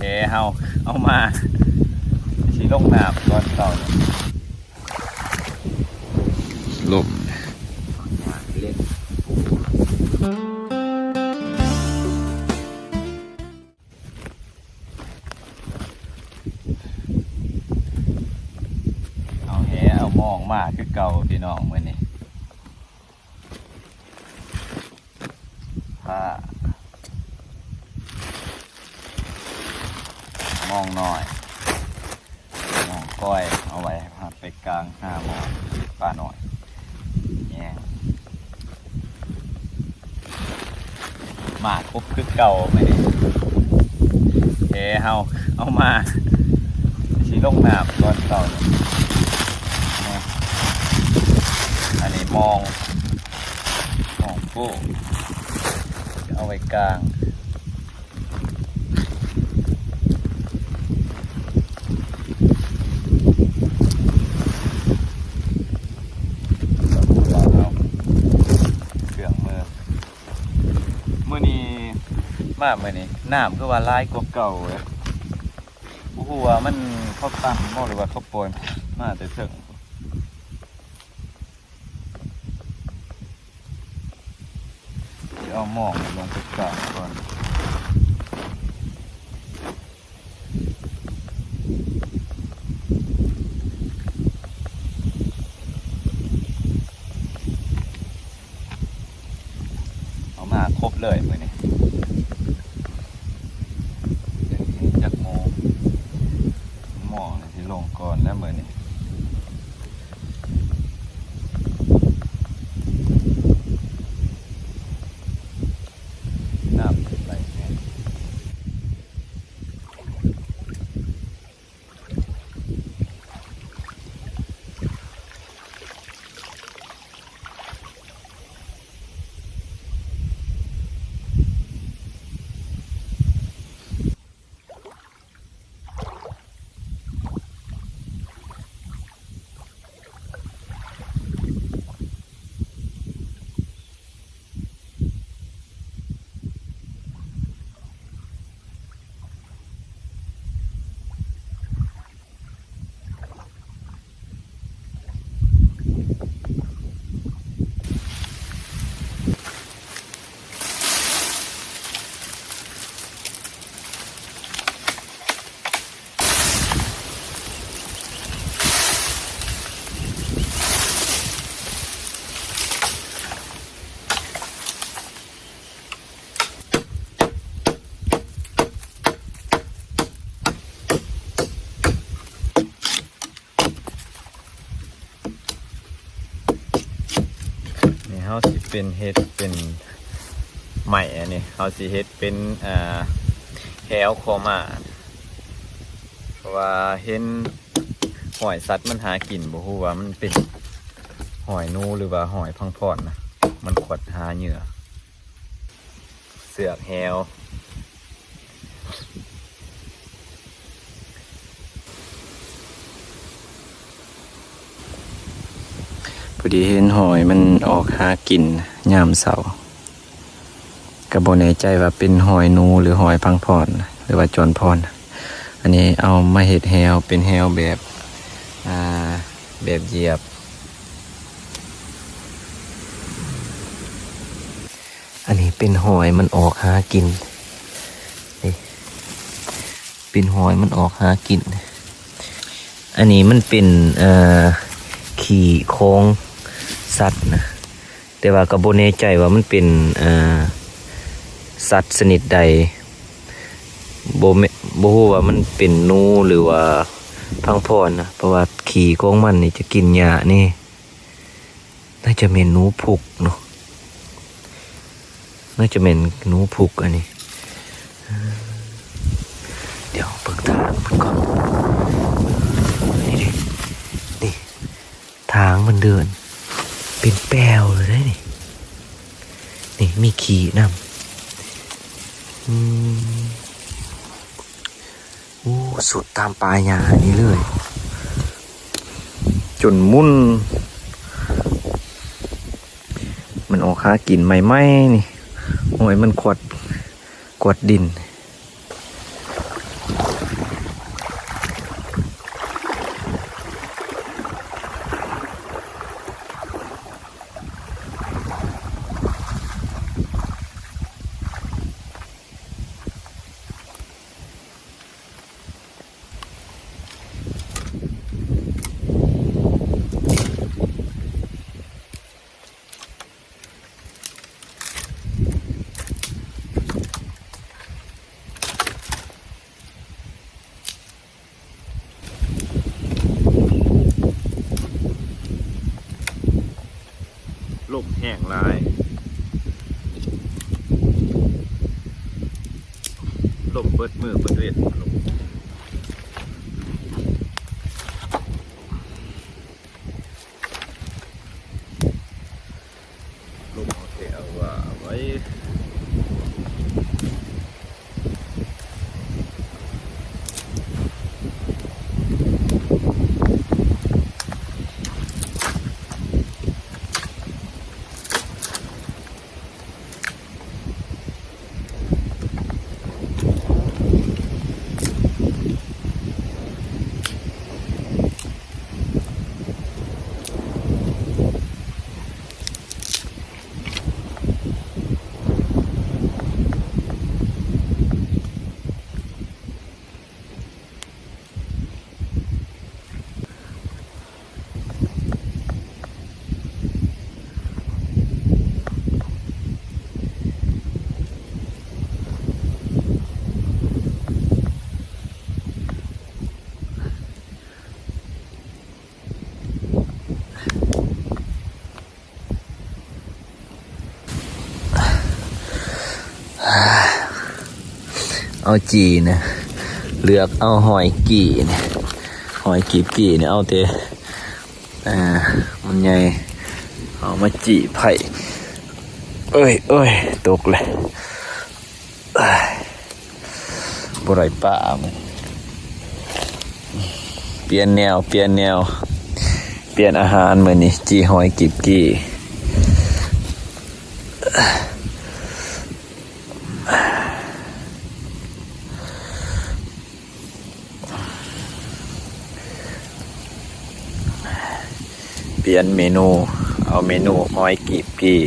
ແຫເຮົາເອົາມາ ຊິລົງນ້ຳຕອນເຊົ້ານີ້ ລົມ ເອົາແຫເອົາມອງມາຄືເກົ່າພີ່ນ້ອງ ມື້ນີ້ ພາ ມອງນ້ອຍ ມອງກອຍ ເອົາໄວ້ຫາໄປກາງ ຫາມອງປານ້ອຍ ແຍງ ມາຄົບຄືເກົ່າ ມື້ນີ້ ແຫເຮົາເອົາມາ ຊິລົງນ້ຳຕອນເຊົ້ານີ້ ອັນນີ້ມອງ ມອງໂປ້ ເອົາໄວ້ກາງ ເອົາເຄື່ອງມື. ມື້ນີ້ ມາມື້ນີ້ ນ້ຳຄືວ່າຫຼາຍກວ່າເກົ່າເວີຍ ບໍ່ຮູ້ວ່າມັນເຂົາຕັ້ງບໍ່ ຫຼືວ່າເຂົາປ່ອຍມາແຕ່ເທິງ. ຊິເອົາມອງລົງໄປກາງກ່ອນ. ເອົາມາຄົບເລີຍມື້ນີ້ ຈັກໂມງ ໝໍ່ນີ້ຊິລົງກ່ອນແລ້ວມື້ນີ້ ນ້ຳໄຫຼແຮງ. ນີ້ເຮົາຊິເປັນເຮັດເປັນໄມ້ ອັນນີ້ເຮົາຊິເຮັດເປັນ ອ່າ ແຫວຄໍມາ ເພາະວ່າເຫັນຫອຍສັດມັນຫາກິນ ບໍ່ຮູ້ວ່າມັນເປັນຫອຍໜູ ຫຼືວ່າຫອຍພັງພອນນະ ມັນຂວດຫາເຫຍື່ອ. ເຊືອກແຫວ ພໍດີເຫັນຫອຍມັນອອກຫາກິນຍາມເຊົ້າ ກໍບໍ່ແນ່ໃຈວ່າເປັນຫອຍໜູ ຫຼື ຫອຍພັງພອນ ຫຼືວ່າຈອນພອນ. ອັນນີ້ເອົາມາເຮັດແຫວ ເປັນແຫວແບບ ອ່າ ແບບຢຽບ. ອັນນີ້ເປັນຫອຍມັນອອກຫາກິນ ນີ້ ເປັນຫອຍມັນອອກຫາກິນ. ອັນນີ້ມັນເປັນ ເອີ ຂີ້ຂອງສັດນະ ແຕ່ວ່າກໍບໍ່ແນ່ໃຈວ່າມັນເປັນ ເອີ ສັດຊະນິດໃດ ບໍ່ແມ່ນ ບໍ່ຮູ້ວ່າມັນເປັນໜູ ຫຼືວ່າພັງພອນນະ ເພາະວ່າຂີ້ຂອງມັນນີ້ຈະກິນຫຍ້າແດ່. ໜ້າຈະແມ່ນໜູພຸກເນາະ ໜ້າຈະແມ່ນໜູພຸກອັນນີ້. ດຽວເບິ່ງທາງມັນກ່ອນ ນີ້ເດ້ ນີ້ ທາງມັນເດີນເປັນແປວເລີຍເດ້ນີ້ ນີ້ມີຂີ້ນຳ. ອືມ ໂອ້ ສຸດຕາມປ່າຫຍ້ານີ້ເລີຍ ຈົນໝຸ່ນ ມັນອອກຫາກິນໃໝ່ໆ ນີ້ ໂອ້ຍ ມັນຂວດ ຂວດດິນ. ລົມແຮງຫຼາຍ ລົມເບິດມື້ເບິດເວັນ ລົມ ລົມເອົາແທ້ເອົາວ່າໄວ້. ເອົາຈີ່ນະ ເລືອກເອົາຫອຍກີ່ນະ ຫອຍກີບກີ່ນະ ເອົາແຕ່ ອ່າ ມັນໃຫຍ່ ເອົາມາຈີ່ໄຜ່ ເອີຍ ເອີຍ ຕົກແລ້ວ. ບໍ່ໄດ້ປາ ປ່ຽນແນວ ປ່ຽນແນວ ປ່ຽນອາຫານມື້ນີ້ ຈີ່ຫອຍກີບກີ່ ປ່ຽນເມນູ ເອົາເມນູຫອຍກີບກີ່.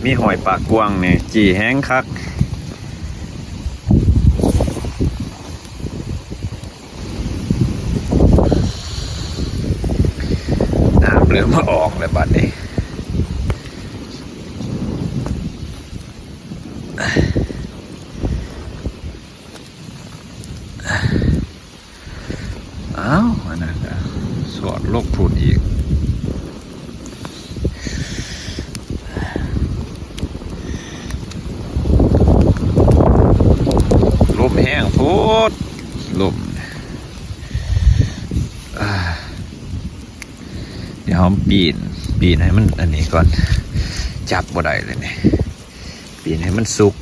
ມີຫອຍປາກກວ້າງນີ້ ຈີ່ແຮງຄັກ ນ້ຳເລີ່ມອອກແລ້ວບັດນີ້. ອ້າວ ອັນນັ້ນກະສອດລົງພຸ້ນອີກ ລົມແຮງໂພດ ລົມ ອ່າ ດຽວເຮົາປີນ ປີນໃຫ້ມັນອັນນີ້ກ່ອນ ຈັບບໍ່ໄດ້ເລີຍນີ້ ປີນໃຫ້ມັນສຸກ.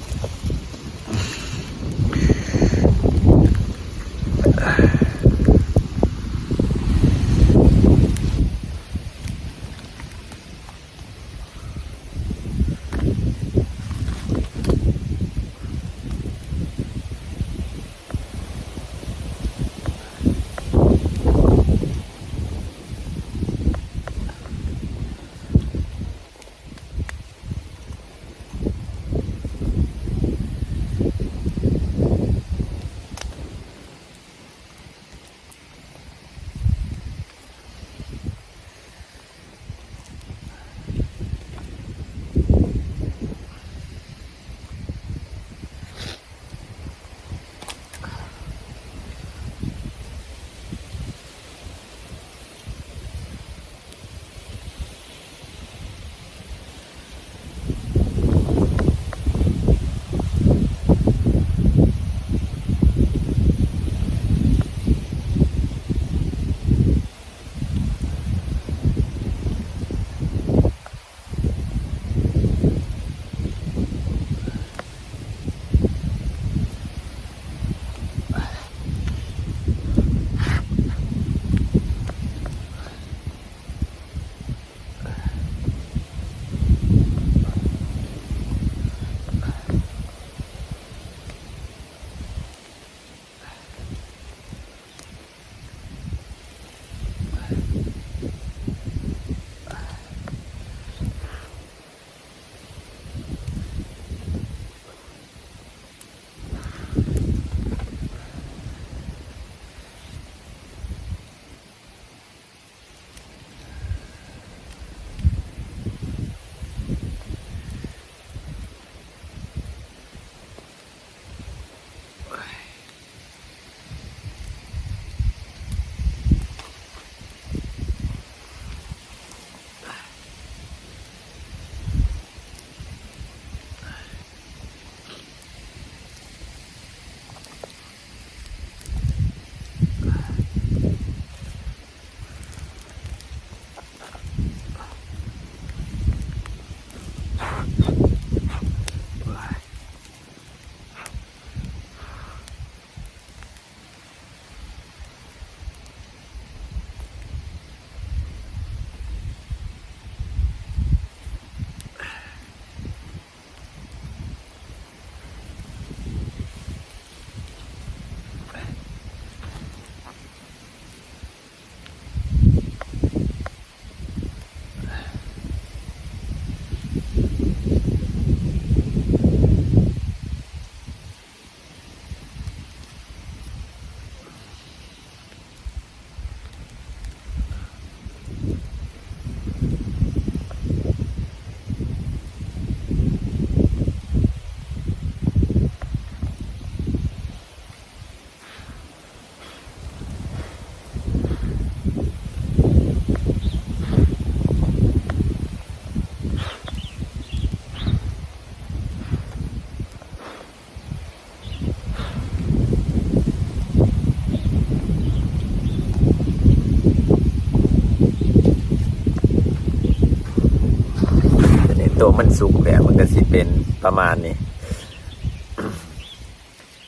ມັນສຸກແລ້ວ ມັນກໍຊິເປັນປະມານນີ້.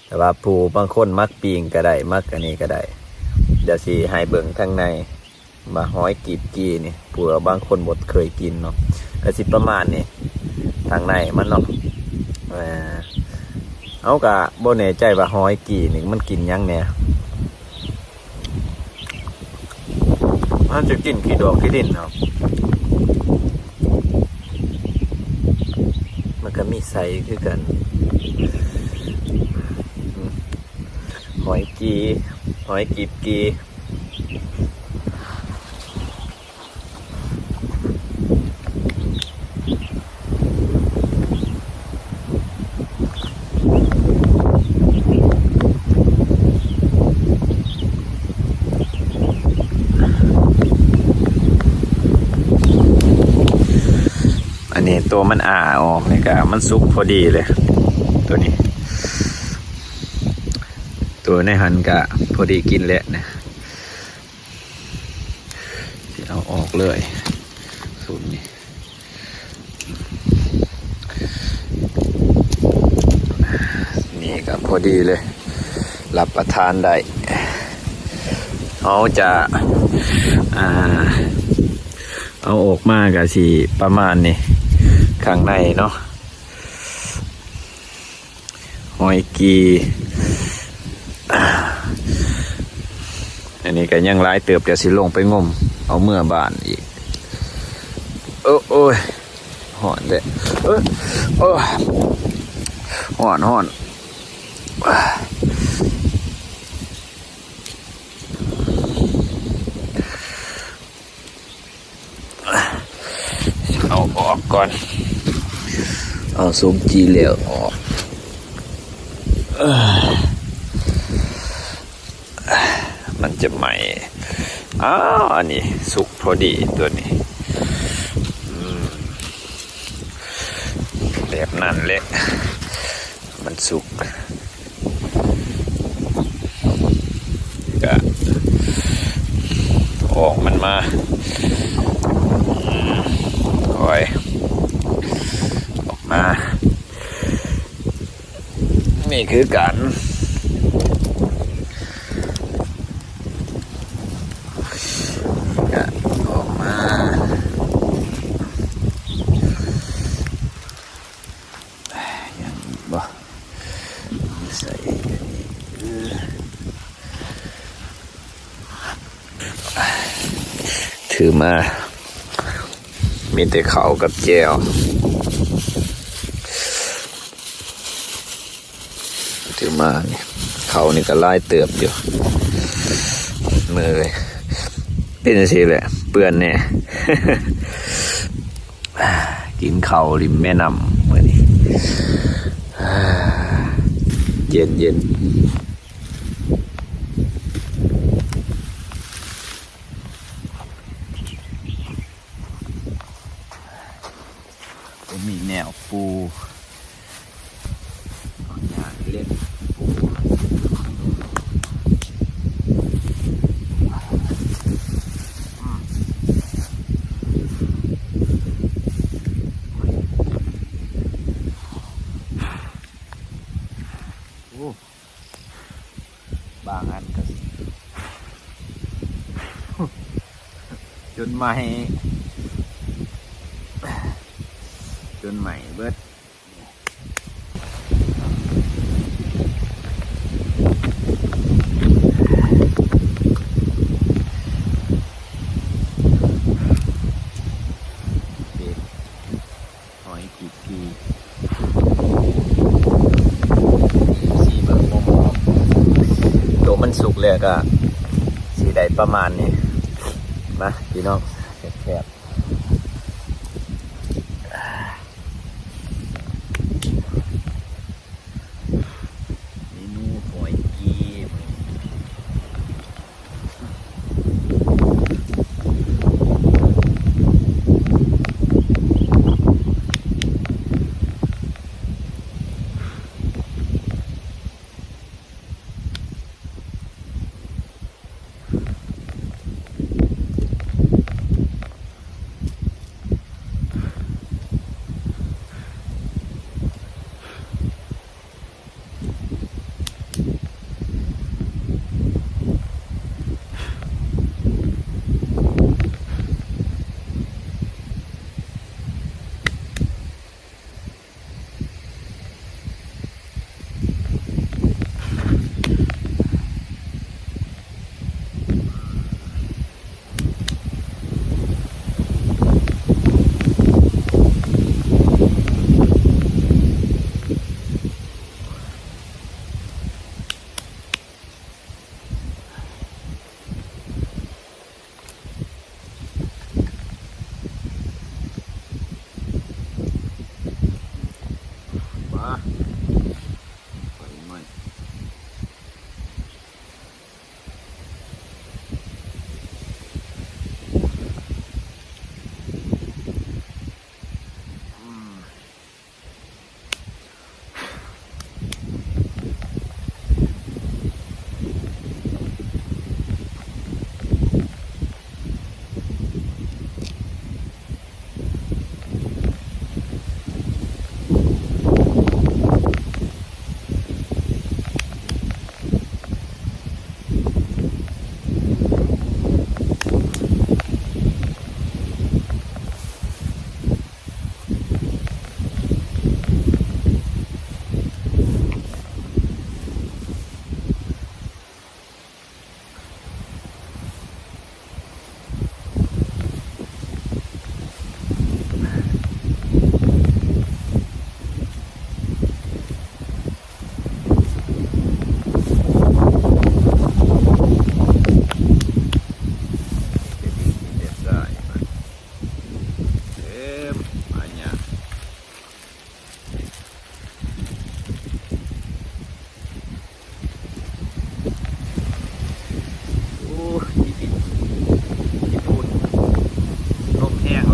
ແຕ່ວ່າຜູ້ບາງຄົນມັກປີ້ງກໍໄດ້ ມັກອັນນີ້ກໍໄດ້. ດຽວຊິໃຫ້ເບິ່ງທາງໃນວ່າຫອຍກີບກີ່ນີ້ ເພື່ອບາງຄົນບໍ່ເຄີຍກິນເນາະ ກໍຊິປະມານນີ້ ທາງໃນມັນເນາະ. ເອີ ເຮົາກໍບໍ່ແນ່ໃຈວ່າຫອຍກີ່ນີ້ມັນກິນຫຍັງແດ່. ມັນຈະກິນຂີ້ດອກຂີ້ດິນເນາະ. ມັນກໍມີໄສ້ຄືກັນ. ຫອຍກີ່ ຫອຍກີບກີ່. ອັນນີ້ໂຕມັນອ້າອອກນີ້ກະມັນສຸກພໍດີເລີຍ ໂຕນີ້ ໂຕໃນຫັ້ນກະພໍດີກິນແລ້ວນະ. ຊິເອົາອອກເລີຍ ຊຸມນີ້ ນີ້ກໍພໍດີເລີຍ ຮັບປະທານໄດ້. ເຮົາຈະ ອ່າ ເອົາອອກມາກໍຊິປະມານນີ້ ຂ້າງໃນເນາະ. ຫອຍກີ່ ອັນນີ້ກໍຍັງຫຼາຍເຕີບ ດຽວຊິລົງໄປງົມເອົາເມືອບ້ານອີກ. ໂອ້ ໂອ້ຍ ຮ້ອນເດ້ ເອີ ໂອ້ຍ ຮ້ອນ ຮ້ອນ. ເອົາອອກກ່ອນ ເອົາຊຸມຈີ່ແລ້ວອອກ ມັນຈະໄໝ້. ອ້າວ ອັນນີ້ສຸກພໍດີຕົວນີ້ ອືມ ແບບນັ້ນແຫຼະ ມັນສຸກ. ກະອອກມັນມາ ອືມ ໂອ້ຍ ອອກມາ ນີ້ຄືກັນ ກະອອກມາ. ຍັງອີກບໍ່? ໃສ່ອັນນີ້ ເອີ ຖືມາ ມີແຕ່ເຂົ້າກັບແຈ່ວ ຖືມານີ້ ເຂົ້ານີ້ກໍຫຼາຍເຕີບຢູ່ ເມື່ອຍ ເປັນຈັ່ງຊີ້ແຫຼະ ເປື້ອນແດ່. ກິນເຂົ້າລິມແມ່ນ້ຳມື້ນີ້ ເຢັນໆ ບໍ່ມີແນວປູ ເອົາຫຍ້ານີ້ເລັດປູ. ໂອ້ ບາງອັນກໍ ຈົນໄໝ້ ຈົນໄໝ້ເບິດ. ຫອຍກີ່ກີ່ ນີ້ ຊິເບິ່ງໝໍ້ໆ ໂຕມັນສຸກແລ້ວກໍຊິໄດ້ປະມານນີ້. ມາ ພີ່ນ້ອງ ແຊບໆ. ເມນູຫອຍກີ່ ເ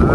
ໄປ.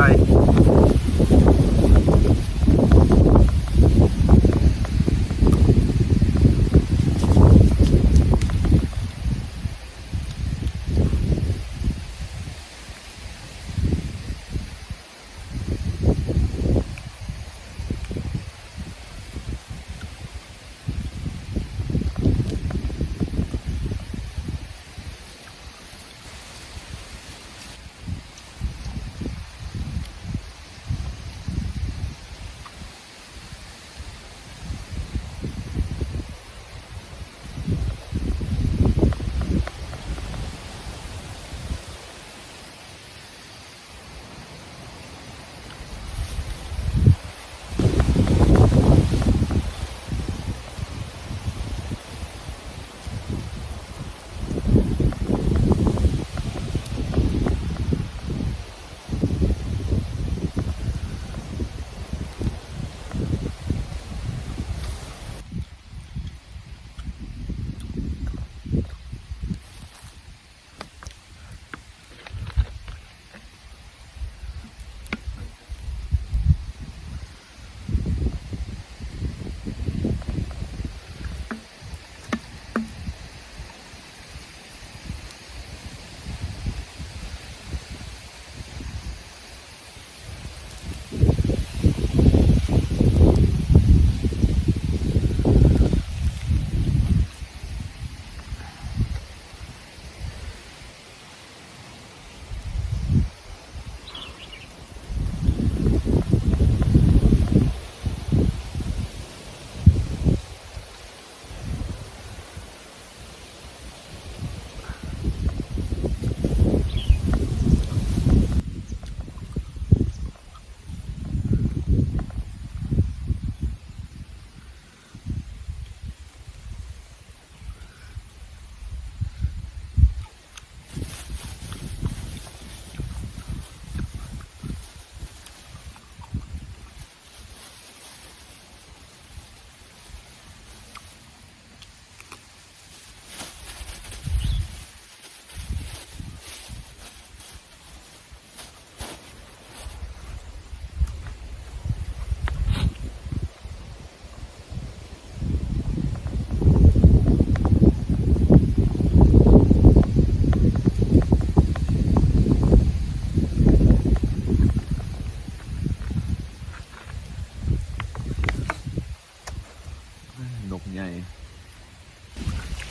ນົກໃຫຍ່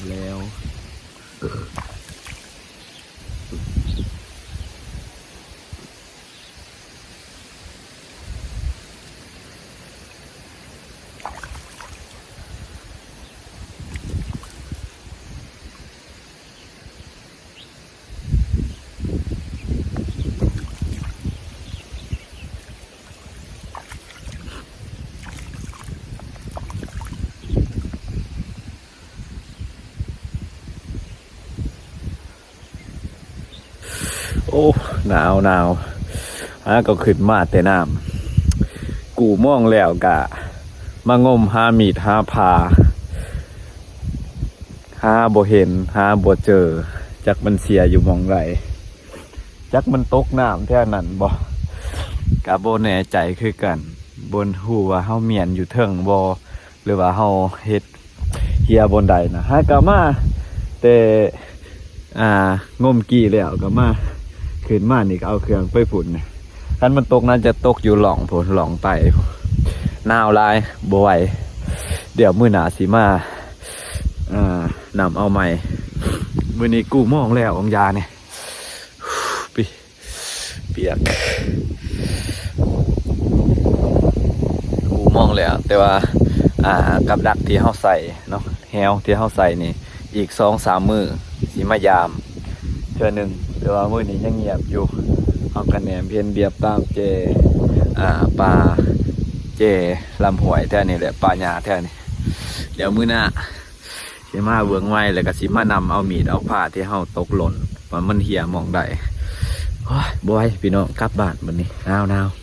ແລ້ວ. ໂອ້ ໜາວ ໜາວ. ຫາກໍຂຶ້ນມາແຕ່ນ້ຳ ກູ້ມອງແລ້ວກະມາງົມຫາມີດຫາຜ່າ ຫາບໍ່ເຫັນ ຫາບໍ່ເຈີ ຈັກມັນເສຍຢູ່ໝ່ອງໃດ ຈັກມັນຕົກນ້ຳແຖວນັ້ນບໍ່ ກະບໍ່ແນ່ໃຈຄືກັນ ບໍ່ຮູ້ວ່າເຮົາມ້ຽນຢູ່ເທິງບໍ່ ຫຼືວ່າເຮົາເຮັດເຫື່ອບ່ອນໃດນະ. ຫາກະມາແຕ່ ອ່າ ງົມກີ້ແລ້ວກະມາ ຂຶ້ນມານີ້ກະເອົາເຄື່ອງໄປພຸ້ນ. ຄັນມັນຕົກໜັກຈະຕົກຢູ່ລ່ອງພຸ້ນ ລ່ອງໃຕ້. ໜາວຫຼາຍ ບໍ່ໄຫວ. ດຽວມື້ໜ້າຊິມາ ອ່າ ນຳເອົາໃໝ່. ມື້ນີ້ກູ້ມອງແລ້ວ ອອງຢານີ້ ປຽກ ກູ່ມອງແລ້ວ ແຕ່ວ່າ ອ່າ ກັບດັກທີ່ເຮົາໃສ່ເນາະ ແຮ້ວທີ່ເຮົາໃສ່ນີ້ ອີກສອງສາມມື້ຊິມາຢາມເທື່ອໜຶ່ງ ແຕ່ວ່າມື້ນີ້ຍັງງຽບຢູ່. ເຮົາກະແນມເຫັນບຽບຕາມແຈ ອ່າ ປ່າແຈລຳຫ້ວຍແຖວນີ້ແຫຼະ ປ່າຫຍ້າແຖວນີ້. ດຽວມື້ໜ້າ ຊິມາເບິ່ງໃໝ່ ແລ້ວກໍຊິມານຳເອົາມີດເອົາພ້າທີ່ເຮົາຕົກຫຼົ່ນ ວ່າມັນເຫື່ອໝ່ອງໃດ. ໂອ້ຍ ບໍ່ໄຫວພີ່ນ້ອງ ກັບບ້ານບັດນີ້ ໜາວໆ.